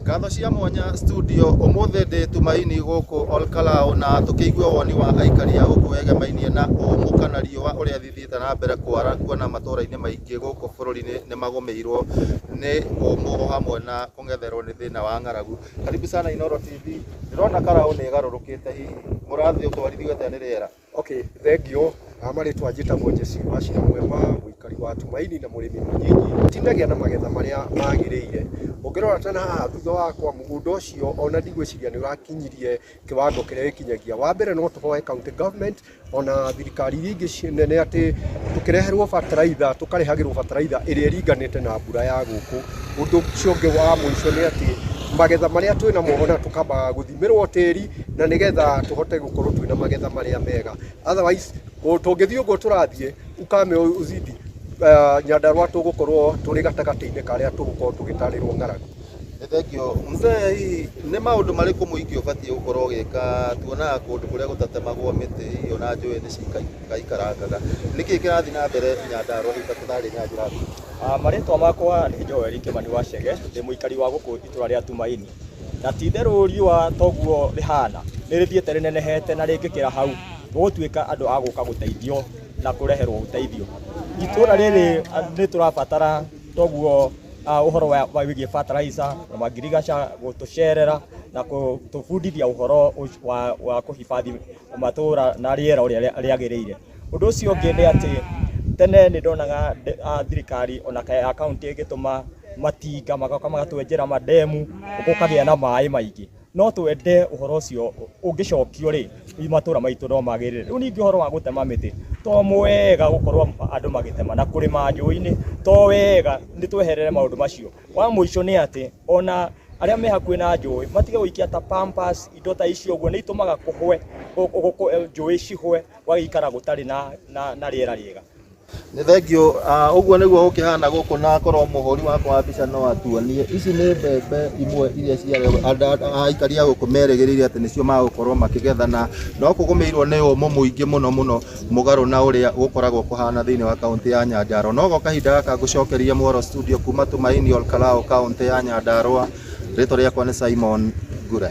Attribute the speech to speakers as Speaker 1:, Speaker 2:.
Speaker 1: Ngatho cia mwanya studio ũmũthĩ ndĩ Tumaini gũkũ Olkalau na tũkĩigua woni wa aikari a gũkũ wegemainie na ũmũ kana riũa ũrĩa thithiĩte na mbere kwara kuona matũra-inĩ maingĩ gũkũ bũrũri-inĩ nĩ magũmĩirwo nĩ ũmũ o hamwe na kũng'etherwo nĩ thĩna wa ng'aragu. Karibu sana Inooro TV. Ndĩrona karaũ nĩ ĩgarũrũkĩte hihi mũrathiĩ ũtwarithio atĩa nĩ rĩera?
Speaker 2: Okay, thengiũ. Marĩtwa njĩtagwo Jesse Wachira Mwema, mũikari wa Tumaini na mũrĩmi mũnyinyi. Tinagĩa na magetha marĩa magĩrĩire. Ũngĩrora ta haha thutha wakwa mũgũnda ũcio ona ndigwĩciria nĩ ũrakinyirie kĩwango kĩrĩa gĩkinyagia. Wa mbere no tũhoe county government ona thirikari iria ingĩ nene atĩ tũkĩreherwo bataraitha tũkarehagĩrwo bataraitha ĩrĩa ĩringanĩte na mbura ya gũkũ. Ũndũ ũcio ũngĩ wa mũico nĩ atĩ magetha marĩa twĩ namo ona tũkambaga gũthimĩrwo tĩri na nĩgetha tũhote gũkorwo twĩna magetha marĩa mega. Otherwise tũngĩthiĩ ũguo tũrathiĩ ukame uzidi Nyandarua tũgũkorwo tũrĩ gatagatĩ-inĩ ka arĩa tũgũkorwo tũgĩtarĩrwo ng'aragu.
Speaker 1: Nĩ thengiũ. Mzee, hihi nĩ maũndũ marĩkũ mũingĩ ũbatiĩ gũkorwo ũgĩka? Tuonaga kũndũ kũrĩa gũtatemagwo mĩtĩ hihi ona njũĩ nĩ cikaikarangaga. Nĩkĩ kĩrathiĩ na mbere Nyandarua hihi ta tũtarĩ na njĩra?
Speaker 3: Marĩtwa makwa nĩ Joel Kĩmani wa Chege, ndĩ mũikari wa gũkũ itũra rĩa Tumaini. Na ti itherũ riũa toguo rĩhana, nĩ rĩthiĩte rĩnenehete na rĩngĩkĩra hau, tũgũtuĩka andũ a gũka gũteithio na kũreherwo ũteithio. Itũra rĩrĩ nĩ tũrabatara toguo ũhoro wa wĩgiĩ fertilizer na mangirigaca gũtũcerera na gũtũbundithia ũhoro wa kũhifadhi matũra na rĩera ũrĩa rĩagĩrĩire. Ũndũ ũcio ũngĩ nĩ atĩ tene nĩ ndonaga thirikari ona ya kaũntĩ ĩgĩtũma matinga magoka magatwenjera mandemu gũkagĩa na maĩ maingĩ. No twende ũhoro ũcio ũngĩcokio rĩ, matũra maitũ no magĩrĩre. Rĩu ningĩ ũhoro wa gũtema mĩtĩ to mwega gũkorwo andũ magĩtema na kũrĩma njũĩ-inĩ to wega, nĩ tweherere maũndũ macio. Wa mũico nĩ atĩ ona arĩa me hakuhĩ na njũĩ matige gũikia ta pampers indo ta icio ũguo nĩ itũmaga kũhwe, njũĩ cihwe gũgaikara gũtarĩ na rĩera rĩega.
Speaker 1: Nĩ thengiũ. Ũguo nĩguo gũkĩhana gũkũ na korwo mũhũri wakwa wa mbica no atuonie. Ici nĩ mbembe imwe iria aikari a gũkũ merĩgĩrĩire atĩ nĩcio magũkorwo makĩgetha na no kũgũmĩirwo nĩ ũmũ mũingĩ mũno mũno mũgarũ na ũrĩa gũkoragwo kũhana thĩinĩ wa kaũntĩ ya Nyandarua. No gwa kahinda gaka ngũcokeria Mworo studio kuma Tumaini Olkalau kaũntĩ ya Nyandarua. Rĩtwa rĩakwa nĩ Simon Ngure.